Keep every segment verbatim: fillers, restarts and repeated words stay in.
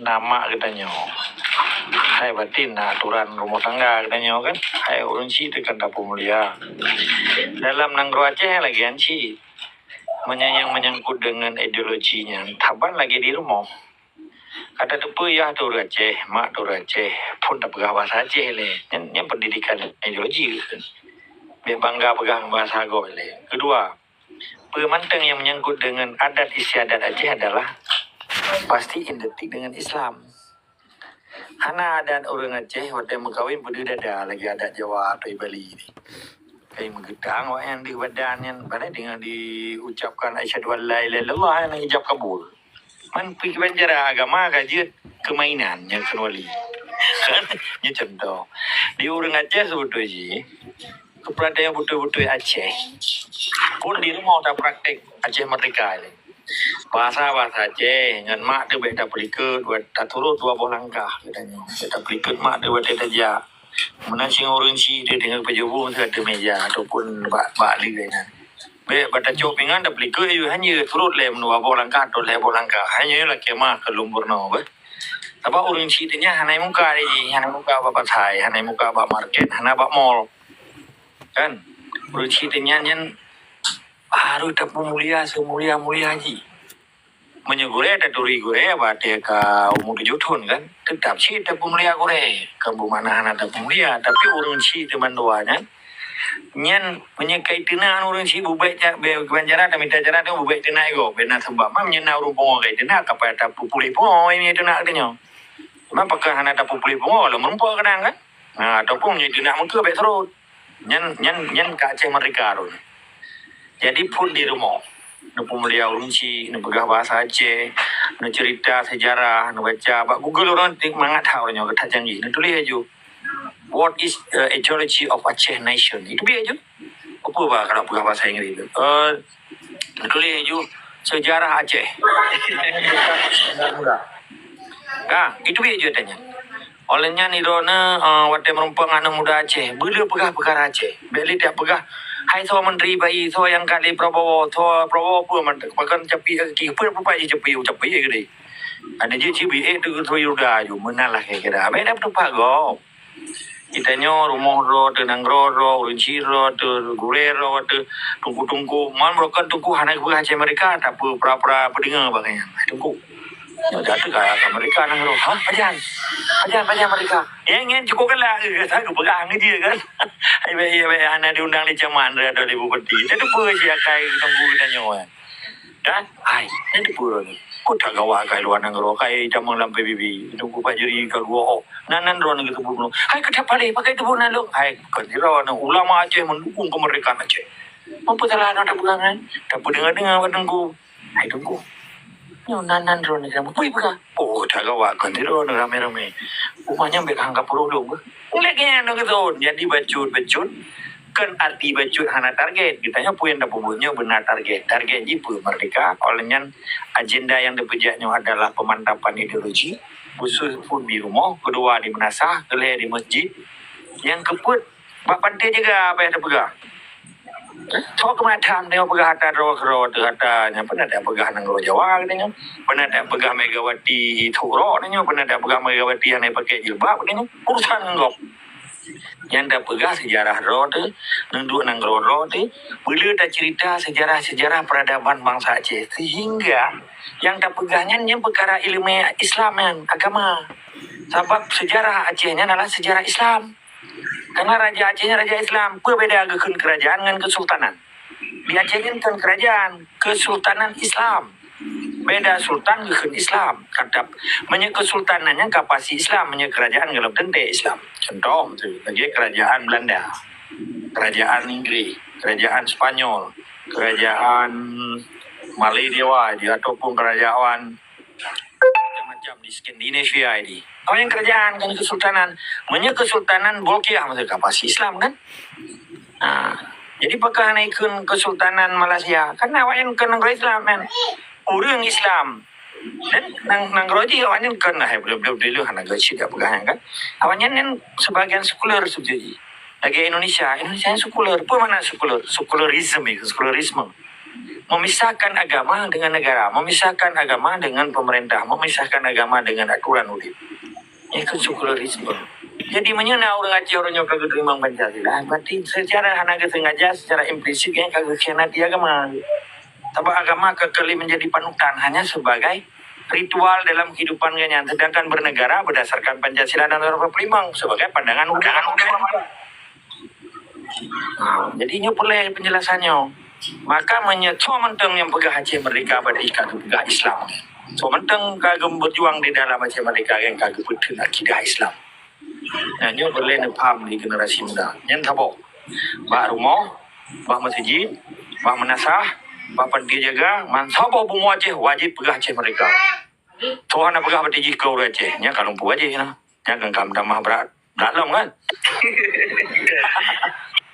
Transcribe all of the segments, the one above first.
Na mak geutanyoe. Hai batin na aturan rumoh tangga geutanyoe kan. Hai ureuëng chik teuh kan tapeumulia. Dalam nanggroe Aceh lagée nyan cit. Meunyoe nyang menyangkut deungon ideologi nyan, saban lagée di rumoh. Ka tateupeue yah teuh ureuëng Aceh, mak teuh ureuëng Aceh, phon tapeugah bahasa Aceh lé. Nyan, nyan pendidikan ideologi. Bék bangga peugah bahasa gob lé. Keudua, peue mantong nyang menyangkut deungon adat istiadat Aceh adalah pasti identik deungon Islam. Hana adat ureuëng Aceh watée meukawen peudeuh dada lagée adat Jawa atau Bali ni. Kai meugeutang awaknyan deuh badan nyan, padahai deungon diucapkan asyhadu an la ilaha illallah nyang ijab kabul. Man pih kiban cara agama ka jeuet keu mainan nyang keuneuli. Nyoe contoh. Di ureuëng Aceh seubeutôi jih, keupeurhatian beutôi-beutôi Aceh. Pun di rumoh tapraktek Aceh Merdeka ni. Bahasa-bahasa Aceh ngon mak teuh bék tapeulikot, taturot dua boh langkah geutanyoe. Bék tapeulikot mak teuh watée tajak. Meunan singoh ureuëng chik teuh deungon peujeubu teuh ateueh meja ataupun bak, bak lé nyan. Bék bak tacok pingan tapeulikot ayue hana turot lé meudua boh langkah atau lhée boh langkah. Hana lakée mah keu lôn peurunoe beh. Sabab ureuëng chik teuh nyan hana muka lé jih, hana muka bak pasai, hana muka bak market, hana bak mall. Kan? Ureuëng chik teuh nyan, nyan harôh tapeumulia seumulia-mulia jih. Meunyoe gurée taturi gurée, watée ka umu tujoh thon kan, teutab cit tapeumulia gurée. Kon beumakna hana tapeumulia, tapi ureuëng chik teuh mandua nyan, nyan meunyoe kai teunak ureuëng chik bubek ca-, be-, kiban cara tamita cara teuh bubek teunak igob, bena sabab ma meunyoe na ureuëng pungo kai teunak, kapai tapeupuléh pungo meunyoe teunak geutanyoe. Cuma pakon hana tapeupuléh pungo, lom meureumpok kadang kan. Ha, ataupun meunyoe teunak meukeue bék seurot. Nyan, nyan, nyan ka Aceh Merdeka tu. Jadi phon di rumoh. Neupeumulia ureuëng chik, neupeugah bahasa Aceh, neucerita sejarah, neubaca. Bak Google ureuëng tik mangat that ureuëng nyoe geutanyoe canggih. Neutuléh aju, "What is the etiology of Aceh nation?" Itu biar aju. Apa bah kalau peugah bahasa Inggris tu? Eh, neutuléh aju sejarah Aceh. Kan, itu biar aju tanya. Oleh nyan, droeneuh, eh, watée meureumpok ngon aneuk muda Aceh, beuleueh peugah peukara Aceh. Bék lé tapeugah, "Hai soe menteri bayi, soe nyang ka lé Prabowo, soe Prabowo peue man-, pakon capi kaki, peue peue jih capi, capi geude." Ada jih cibi ék tu, tu yuda aju, meunan lah kira-kira. Bék dah teupak gob. Geutanyoe rumoh droe teuh, nanggroe droe, ureuëng chik droe teuh, gurée droe teuh, teungku-teungku. Man meurokon teungku hana geupeugah Aceh Merdeka, tapi pura-pura peudeungoe bak nyan. Hai teungku. Nyoe dah teuka ka Merdeka nanggroe. Hah? Pajan? Pajan, pajan Merdeka? Nyang nyan cukup galak ke, ka geupeugah ngon jih kan? Hai, bék, bék, hana diundang lé camat, atau lé bupati. Tateupeue si akai teungku geutanyoe, eh. Kan? Hai, nyan teupeu droeneuh. Kok that gawa akai luwa nanggroe, akai tamong lam P B B. Teungku Fajri ka geuwoe. Nan, nan droeneuh geuteupeue bunoe. Hai, keu that paléh, pakai teupeu nan lôn. Hai, kon sidroe nyoe ulama Aceh meudukung keumeurdekaan Aceh. Meupeusalah nyoe tapeugah nyan. Tapeudeungoe-deungoe bak teungku. Hai, teungku. Nyoe nan, nan droeneuh ka meupui peugah. Oh, that gawa kon sidroe nyoe ramé-ramé. Umat nyan bék hangka peuruh lôn beuh. Lagée nyan nyoe geuthon. Jadi bacut-bacut. Kon arti bacut hana target. Geutanyoe peue nyang tapeubuet nyoe beuna target. Target jih peue? Merdeka. Oleh nyan, agenda nyang teupeujak nyoe adalah pemantapan ideologi. Khusus phon di rumoh, keudua di meunasah, keulhée di masjid. Nyang keupeuet, bak panté jaga apa nyang tapeugah. Soe keumadam tanyoe peugah ata droe keudroe teuh ata nyan, pernah tapeugah nanggroe Jawa geutanyoe, pernah tapeugah Megawati trok nyoe, pernah tapeugah Megawati hana pakai jilbab geutanyoe, urusan gob. Nyang tapeugah sejarah droe teuh, neuduek nanggroe droe teuh, beuleueh tacerita sejarah-sejarah peradaban bansa Aceh, sehingga nyang tapeugah nyan, nyan peukara ileumé Islam nyan, agama. Sabab sejarah Aceh nyan adalah sejarah Islam. Karena raja Aceh nyan raja Islam. Peue beda geukheun kerajaan ngon kesultanan? Di Aceh nyan kon kerajaan, kesultanan Islam. Beda sultan geukheun Islam. Kata, meunyoe kesultanan nyan ka pasti Islam, meunyoe kerajaan golom teuntée Islam. Contoh tu, lagée kerajaan Belanda, kerajaan Inggris, kerajaan Spanyol, kerajaan Malay Dewa ataupun kerajaan macam-macam di Skandinavia ini. Awaknyan kerajaan, kon kesultanan. Meunyoe kesultanan Bolkiah, maksud ka pasti Islam kan? Ha. Jadi pakon hana ikheun kesultanan Malaysia? Karena awaknyan kon nanggroe Islam kan. Ureuëng Islam. Dan nang, nanggroe jih awaknyan kon lah, eh, belum, belum dulu hana geucit dak peugah kan. Awaknyan kan sebagian sekuler sebenarnya. Lagée Indonesia, Indonesia nyan sekuler. Apa makna sekuler? Sekularisme, sekularisme. Memisahkan agama dengan negara, memisahkan agama dengan pemerintah, memisahkan agama dengan aturan udeb. Nyan keuh sekularisme. Jadi, meunyoe na ureuëng Aceh uroe nyoe ka geuteurimong Pancasila, berarti secara hana geusengaja, secara implisit, nyan ka geukhianati agama. Sabab agama ka kali menjadi panutan hanya sebagai ritual dalam kehidupan gobnyan, sedangkan bernegara berdasarkan Pancasila dan Undang-Undang empat puluh lima sebagai pandangan udeb. Ha, jadi nyoe peureulée penjelasan nyoe. Maka meunyoe soe mantong nyang peugah Aceh Merdeka berarti ka geupeugah Islam. Soe mantong ka geuberjuang di dalam Aceh Merdeka nyang ka geupeutheun akidah Islam. Nah, nyoe peureulée neupaham di generasi muda. Nyan saboh. Bak rumoh, bak meuseujid, bak meunasah, bak panti jaga, man saboh bumoe Aceh wajéb peugah Aceh Merdeka. Soe hana peugah berarti jih keu ureuëng Aceh. Nyan ka lumpu wajéb nah. Nyan kan ka meutamah brat, brat lom kan?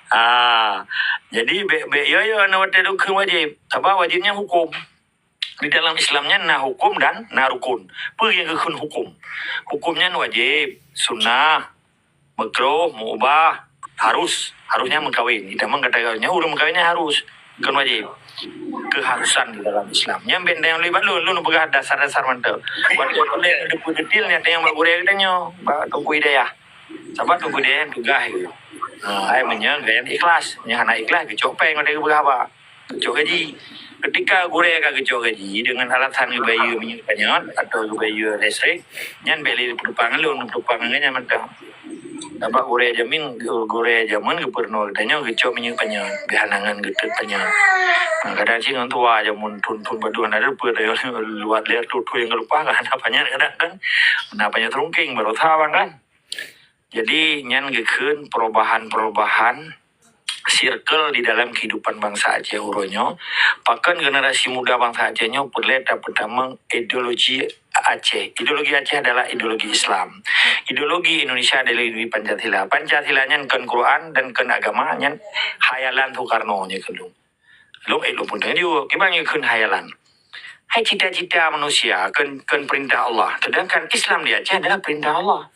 Ah, jadi bék, bék yo yo na watée dukheun wajéb. Sabab wajéb nyan huköm. Di dalam Islam nyan na huköm dan na rukun. Peue nyang geukheun huköm? Huköm nyan wajéb, sunnah, meukruh, meuubah, harus. Harus nyan meukawen. Di dalam kata nyan ureuëng meukawen nyan harus. Bukan wajéb. Keharusan di dalam Islam. Nyan bék nyang lé bak lôn, lôn peugah dasar-dasar mantong. Watée ulée deupeu detail nyan tanyong bak gurée geutanyoe, bak Teungku Hidayah. Sabab Teungku Hidayah tugaih geuh. Ha, ai meunyoe gaya ikhlas, nyang hana ikhlas geucok péng watée geupeugah haba. Geucok gaji. Ketika gurée ka geucok gaji dengan alasan geubayeue minyeuk panyöt atau geubayeue listrik, nyan bék lé peudupang lôn, peudupang ngon nyan mantong. Sabab gurée jamin, gurée jameun geupeureunoe geutanyoe geucok minyeuk panyöt, beuhanangan geutot panyöt. Nah, kadang cit ngon tuha jameun thon-thon padum na peuet luwat lhèe thon-thon nyang ka leupah ka hana panyöt kadang kan. Na panyöt rungkeng baroesa bang kan. Jadi nyan geukheun perubahan-perubahan circle di dalam kehidupan bangsa Aceh uroe nyoe. Pakon generasi muda bangsa Aceh nyoe peureulée tapeutamong ideologi Aceh. Ideologi Aceh adalah ideologi Islam. Ideologi Indonesia adalah ideologi Pancasila. Pancasila nyan kon Quran dan kon agama, nyan hayalan Soekarno nyan keuh. Lôn, eh, lôn pun tanya juga, kiban nyan kheun hayalan. Hai cita-cita manusia kon, kon perintah Allah, sedangkan Islam di Aceh adalah perintah Allah.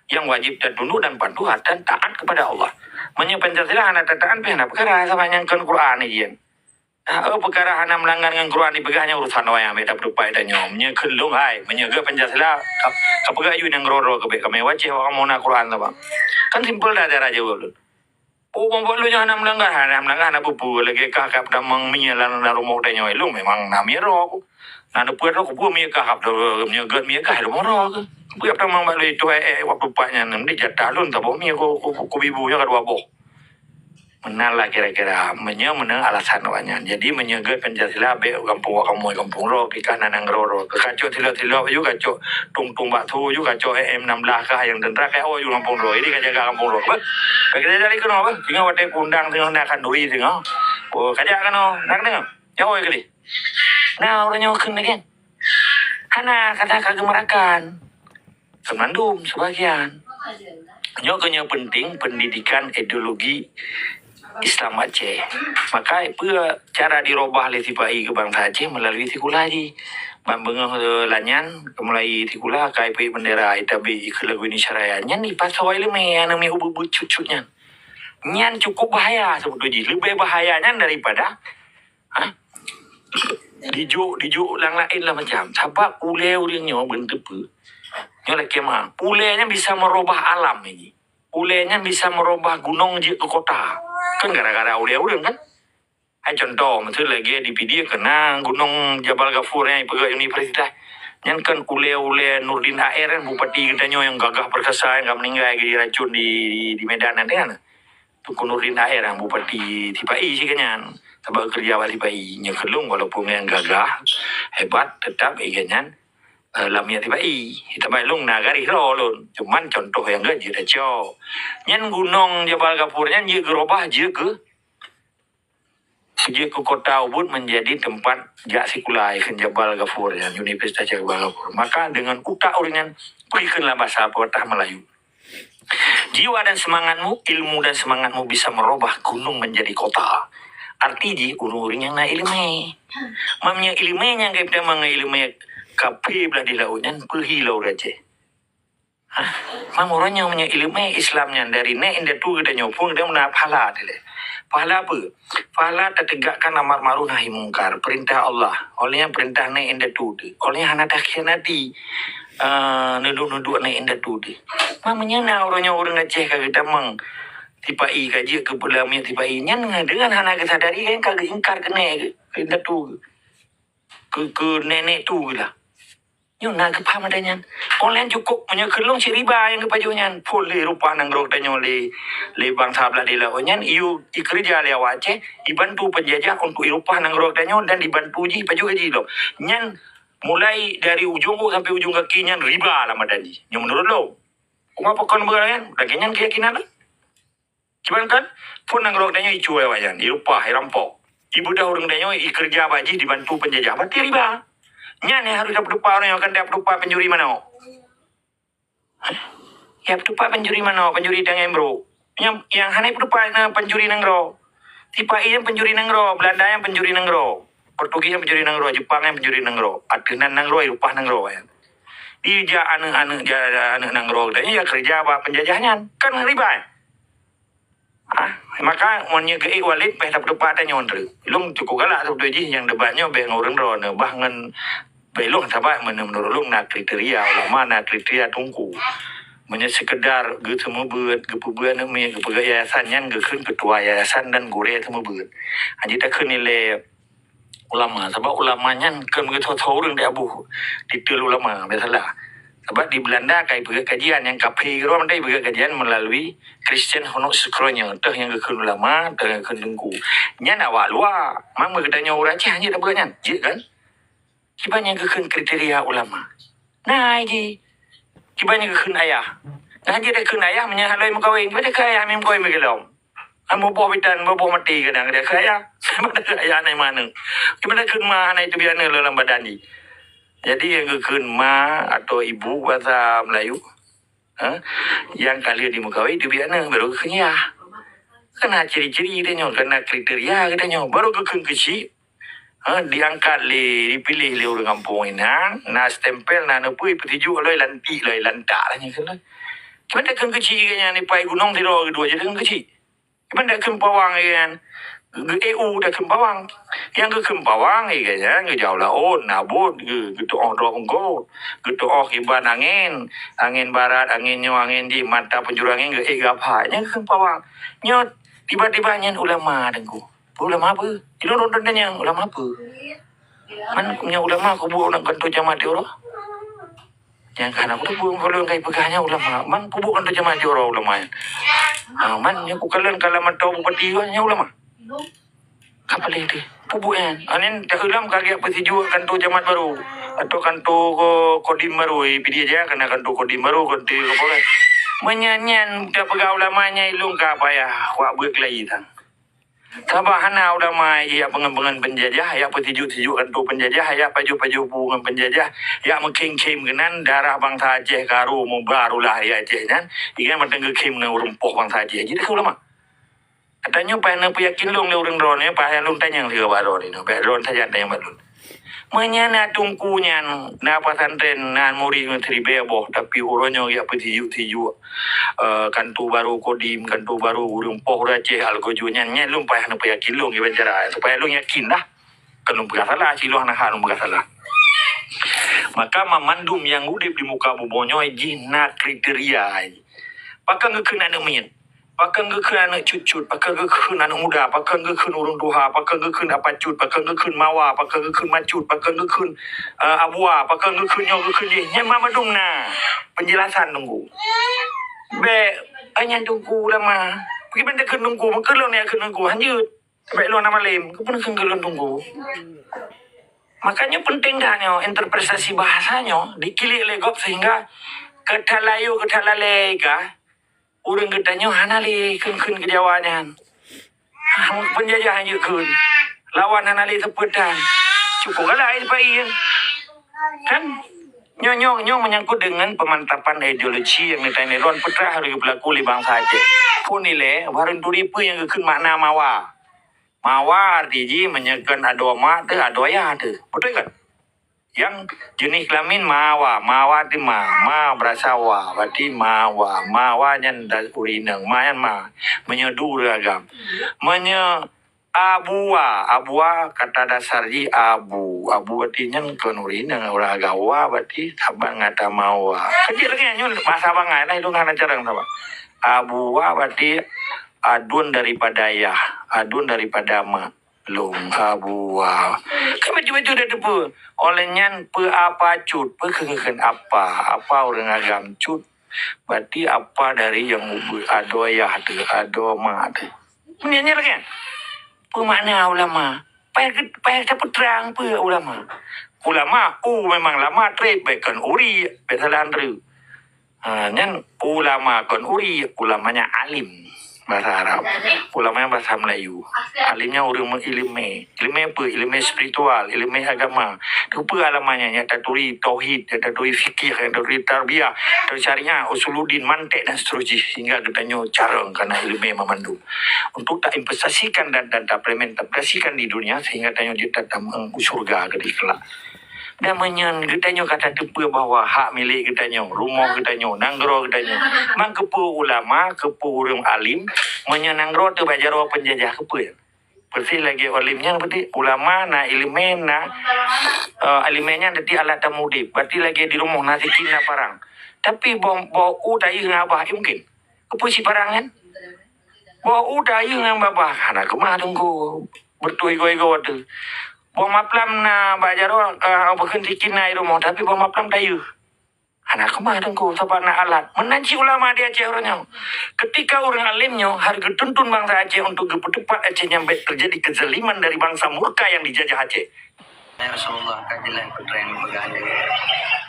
Yang wajib tatunduk dan patuh dan taat kepada Allah. Meunyoe Pancasila hana tataat, pih hana peukara, sama nyang kon Quran ni jih. Ah, oh, peukara hana meulanggar ngon Quran dipeugah nyan urusan awaknyan, beda peudeupai tanyoe. Meunyoe kheun lôn hai, meunyoe geuh Pancasila, ka, ka peugah yue nyang keudroe-droe keu bék, ka meuwajéb awak kamoe na Quran, sama. Kan simpel dah cara jaweueb lôn. Oh, bang, buet lôn nyan hana meulanggar, hana meulanggar, hana peue-peue. Lagée kah ka peutamong mie lam, lam rumoh tanyoe, lôn memang na mie roh. Na neupeuet roh, peue mie kah, ka peutamong mie gét, mie kah, rumoh roh. Peue peutamong bak lôn itu, eh, eh, waktu pat nyan, di jatah lôn, taboh mie ku, ku, ku, ku bibu nyoe ka dua boh. Meunan lah kira-kira, meunyoe meunan alasan awak nyan. Jadi, meunyoe gét Pancasila, bék gampông wak kamoe gampông roh, pih kah na nanggroe roh. Kacok tilok-tilok, aju kacok tung-tung bak thu, aju kacok M enam belas kah, nyang teuntara kah, oh, aju gampông roh. Jadi, ka jaga gampông roh. Beuh, ka kita jadi keunoe, beuh. Singoh watée kundang, singoh na khanduri, singoh. Oh, kajak keunoe, nak deungoe? Nyoe, oi, keudeh. Nah, ureuëng nyoe kheun lagée nyan. Hana kata ka geumerakan. Seumandum, sebagian. Nyoe keuh nyoe penting pendidikan ideologi Islam Aceh. Maka peue cara dirobah lé sipa-i keu bansa Aceh meulalu sikula jih. Ban beungoh, eh, lanyan, mulai sikula, ka ipeuék bendera, itabek, ikheun lagu Indonesia Raya. Nyan ipasoe iéleumé, aneuk miet ubeut-ubeut cut-cut nyan. Nyan cukup bahaya sebetulnya jih. Leubeh bahaya nyan daripada Ha? Dijok, dijok lam laén lah macam. Sabab ulée ureuëng nyoe beunteupeu. Nyoe lakée ma. Ulée nyan bisa meurubah alam ini. Ulée nyan bisa meurubah gunong jeuet keu kota. Kan gara-gara ulée ureuëng kan? Hai contoh, miseu lagée di Pidie keunan gunong Jabal Ghafur nyang ipeugah universitas. Nyan kan ulée-ulée Nurdin A R kan bupati geutanyoe nyang gagah perkasa nyang ka meuninggai geuracun di, di, di Medan nyan kan. Teungku Nurdin A R nyang bupati sipa-i sikeunyan. Sabab keureuja bak sipa-i. Nyoe keuh lôn walaupun nyang gagah, hebat, teutap ié nyan, eh, lam miet sipa-i. Teuma lôn na garéh droe lôn. Cuman contoh nyang gét jeuet tacok. Nyan gunong Jabal Ghafur nyan jeuet geurubah jeuet keu, jeuet keu kota Ubud menjadi tempat jak sikula ikheun Jabal Ghafur nyan, Universitas Jabal Ghafur. Maka dengan utak ureuëng nyan, peue ikheun lam basa pepatah Melayu. Jiwa dan semangatmu, ilmu dan semangatmu bisa merubah gunung menjadi kota. Arti jih ureuëng-ureuëng nyang na iéleumé. Meunyoe iéleumé nyang geupeudamong ngon iéleumé kaphé blah di laôt nyan, peue hi lom ureuëng Aceh. Hah? Meunyoe uroe nyoe meunyoe iéleumé Islam nyan dari nèk indatu geutanyoe phon geutanyoe na pahala dilée. Pahala apa? Pahala tategakkan amar ma'ruf nahi mungkar, perintah Allah. Oleh nyan perintah nyan indatu teuh. Oleh nyan hana takhianati, eh, neudok-neudok nyan indatu teuh. Meunyoe na uroe nyoe ureuëng Aceh ka geutamong tipa-i, ka jeuet keu peulamiet tipa-i, nyan dengan hana geusadari kan ka geuingkar keunoe keu indatu, keu, keu nenek tu geulah. Nyoe na geupaham ata nyan. Kon lheueh cukôp meunyoe keu lôn cit riba nyang geupajoh nyan. Phon lé rupa nanggroe tanyoe lé, lé bansa blah di laôt nyan, iyue ikeureuja lé awak Aceh, ibantu penjajah untuk irupah nanggroe tanyoe dan dibantu jih pajoh gaji lom. Nyan mulai dari ujong ôk sampai ujong kaki nyan riba lam badan jih. Nyoe meunurot lôn. Uma pakon beurang nyan, lagée nyan keuyakinan lôn. Kiban kan, phon nanggroe tanyoe icue awak nyan, irupah, irampok. Ibeudôh ureuëng tanyoe ikeureuja bak jih dibantu penjajah, berarti riba. Nyan nyang harôh tapeutupat ureuëng nyoe, kan tapeutupat pencuri manok. Hah? Ya peutupat pencuri manok, pencuri tangai brok. Nyang, nyang hana peutupat na pencuri nanggroe. Tipa-i nyang pencuri nanggroe, Belanda nyang pencuri nanggroe. Portugis nyang pencuri nanggroe, Jepang nyang pencuri nanggroe. Ateueh nan nanggroe, irupah nanggroe nyan. Dijak aneuëk-aneuëk ja-, aneuëk nanggroe tanyoe ya keureuja bak penjajah nyan. Kan riba. Ah, maka meunyoe geuék Walid péh tapeutupat tanyoe treuk. Lôn cukôp galak sapeue jih nyang debat nyoe bék ngon ureuëng droeneuh, bah ngon bék lôn sabat meunurot lôn na kriteria ulama, na kriteria teungku. Meunyoe seukeudar geuseumeubeuet, geupeubeuet aneuëk miet, geupeugét yayasan nyan geukheun keutua yayasan dan gurée seumeubeuet. Hana jeuet takheun ilée ulama, sabab ulama nyan kon meugeutho-tho ureuëng di abuh titel ulama, biasalah. Sabab di Belanda kai peugét kajian nyang kaphé keudroe mantong peugét kajian melalui Christian Honneur Scrooge, teuh nyang geukheun ulama, teuh nyang geukheun teungku. Nyan awak luwa, mang meugeutanyoe ureuëng Aceh jeuet peugét nyan, jeuet kan? Kiban nyang geukheun kriteria ulama. Nah, ji. Kiban nyang geukheun ayah. Nah, jeuet takheun ayah meunyoe hana lé meukawen, pada keu ayah meukawen beugelom. An muboh bitan, muboh maté kadang dia kaya. Pada kaya anak mana? Gimana kheun ma anak itu biana dalam badan ni? Jadi yang kheun ma atau ibu bahasa Melayu, ha? Yang kali di mukawi itu biana baru kheun ya. Kena ciri-ciri dia nyo, kena kriteria kita nyo. Baru kheun kecil, ha, diangkat le, dipilih le orang kampung inan, na stempel, na neupui, petunjuk loi, lantik loi, lantak lah nyo kheun. Cuma tak kheun kecil ke nyan, ipai gunong tiroe kedua je kheun kecil. Iban dak kheun pawang ikan. Geu-, geu-, eh, u dak kheun pawang. Yang geukheun pawang ikan nyan geujauh laôt, nabot, geu-, geutuoh droe ungkot. Geutuoh iban angin, angin barat, angin nyoe, angin jih, mata penjuru angin geu-, eh, gapa. Nyan geukheun pawang. Nyoe tiba-tiba nyan ulama teungku. Ulama apa? Ilôn ronton tanyong ulama apa? Man nyoe ulama kubu nak gantoe camat di uroe. Nyang kana kubu ulôn kai peugah nyan ulama. Man kubu gantoe camat di uroe ulama nyan. Ha, man nyoe kukalon kalam atau bupati nyan ulama. Kapaleh teh. Pubu nyan. Anen tak ulam kagak pesijuk kantor camat baru. Atau kantor ko-, kodim baru. Eh, pidi aja kena kantor kodim baru, kantor apa kan. Menyanyian tak peugah ulama nyan ilung ka payah. Kuak buat kelai tang. Sabab hana ulama yak pengen-pengen penjajah, yak pesijuk-sijuk kantor penjajah, yak pajoh-pajoh bu ngon penjajah, yak meukhém-khém keunan darah bangsa Aceh karu mubar ulah di Aceh nyan, ikan matang geukhém ngon ureuëng poh bangsa Aceh. Jadi ulama. Tanyoe paih na peuyakin lôn lé ureuëng droeneuh, paih lôn tanyong sigoe bak droeneuh, bak droeneuh sajan tanyong bak lôn. Meunyoe na teungku nyan, na pesantren, na murit ngon siribée boh, tapi uroe nyoe yak peusijuk-sijuk, eh, kantor baru kodim, kantor baru ureuëng poh ureuëng Aceh algojo nyan, nyan lôn payah neupeuyakin lôn kiban cara, supaya lôn yakin dah. Kan lôn peugah salah, siloh na hak lôn peugah salah. Maka mamandum nyang udeb di muka bumoe nyoe jih na kriteria. Pakon geukheun aneuëk miet? Pakon geukheun aneuëk cut-cut? Pakon geukheun aneuëk muda? Pakon geukheun ureuëng tuha? Pakon geukheun apa cut? Pakon geukheun mawa? Pakon geukheun macut? Pakon geukheun, eh, abua? Pakon geukheun nyoe geukheun jih? Nyan mamandum na penjelasan teungku. Bék, eh, nyan teungku ulama. Kiban takheun teungku, meukeulong ya kheun teungku, hanjeuet. Bék lôn na malem, keupeue kheun keu lôn teungku. Makanya penting dah nyoe interpretasi bahasa nyoe dikilik lé gob sehingga keutalayu keutalalé ka ureuëng geutanyoe hana lé kheun-kheun keu Jawa nyan. Penjajah hanjeuet kheun. Lawan hana lé seupeutan. Cukup galak ai sipai kan? Nyoe, nyoe, nyoe menyangkut dengan pemantapan ideologi yang kita ini lôn peutrah harus berlaku di bangsa Aceh. Pun ilée, bareng turi peue yang geukheun makna mawa. Mawa arti jih meunyoe kon adoe mak teuh, adoe ayah teuh. Beutôi kan? Nyang jeunèh keulamin mawa, mawa di ma, ma beurasa wa, berarti mawa, mawa nyan da-, ureueng inong, ma nyan ma. Meunyoe du ureueng agam. Meunyoe abua, abua kata dasar jih abu. Abu berarti nyan kon ureueng inong, ureueng agam. Wa berarti saban ngon ata mawa. Keujiek lagèe nyoe bahasa bangai lah, ilôn hana carông saban. Abua berarti aduen daripada ayah, aduen daripada mak. Lôn abua. Kan bacut-bacut dah teupeue. Óh lheueh nyan peu apa cut, peu kheun-kheun apa. Apa ureueng agam cut. Berarti apa dari nyang ubit, adoe ayah teuh, adoe mak teuh. Meunyoe nyan lagèe nyan. Peu makna ulama? Payah, payah tapeutrang peu ulama. Ulama, u memang lama, trép, bèk kon uri, bèk salah andreuk. Ha, nyan ulama kon uri, ulama nyan alim bahasa Arab. Ulama nyan bahasa Melayu. Alim nyan ureueng meuileumèe. Ileumèe peue? Ileumèe spiritual, ileumèe agama. Keupeue ulama nyan? Nyang taturi tauhid, nyang taturi fikih, nyang taturi tarbiyah, taturi syariat, usuluddin, mantek dan seterusnya. Sehingga geutanyoe carông kana ileumèe mamandum. Untuk tainvestasikan dan, dan taimplementasikan di dunia sehingga tanyoe jeuet tatamong u syurga keudéh keulak. Dan meunyoe geutanyoe ka tateupeue bahwa hak milék geutanyoe, rumoh geutanyoe, nanggroe geutanyoe, man keupeue ulama, keupeue ureueng alim, meunyoe nanggroe teuh bak jaroe peunjajah, keupeue? Persis lagèe alim nyan, berarti ulama na ileumèe, na, eh, ileumèe nyan jadi alat tamong udép. Berarti lagèe di rumoh na sikin, na parang. Tapi boh, boh u tayeuh ngon babah, eh, mungkin? Keupeue sit parang nyan? Boh u tayeuh ngon babah, hana keumah teungku. Beureutoh igoe-igoe teuh. Boh maplam na bak jaroe, eh, bukon sikin na i rumoh, tapi boh maplam tayeuh. Hana keumah teungku, sabab na alat. Meunan cit ulama di Aceh uroe nyoe. Ketika ureueng alim nyoe harus geutuntun bansa Aceh untuk geupeuteupat Aceh nyan bèk teujadi keuzaliman dari bansa murka nyang dijajah Aceh. Ya Rasulullah, ka jeulaih peue nyang geupeugah lé,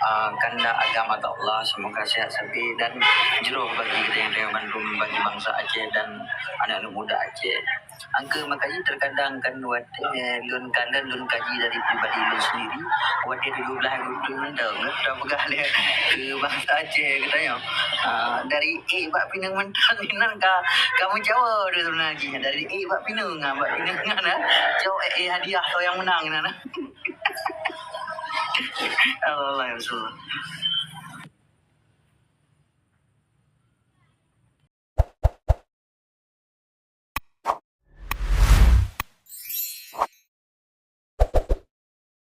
ah, kehendak agama Allah, semoga sehat sabe dan jroh bagi geutanyoe mandum, bagi bansa Aceh dan aneuk-aneuk muda Aceh. Angka makajih terkadang kan watèe lôn kalon, lôn kaji dari pribadi lôn sendiri, watèe tujoh blah Agustus mantong, ka peugah lé keu bansa Aceh geutanyoe. Ah, dari ék bak pineung mantong inan ka, ka meucawa tu sebenarnya. Dari ék bak pineung, ah, bak pineung nyan, ah. Cok, eh, eh, hadiah tau nyang meunang inan, ah. Allah, ya Rasulullah.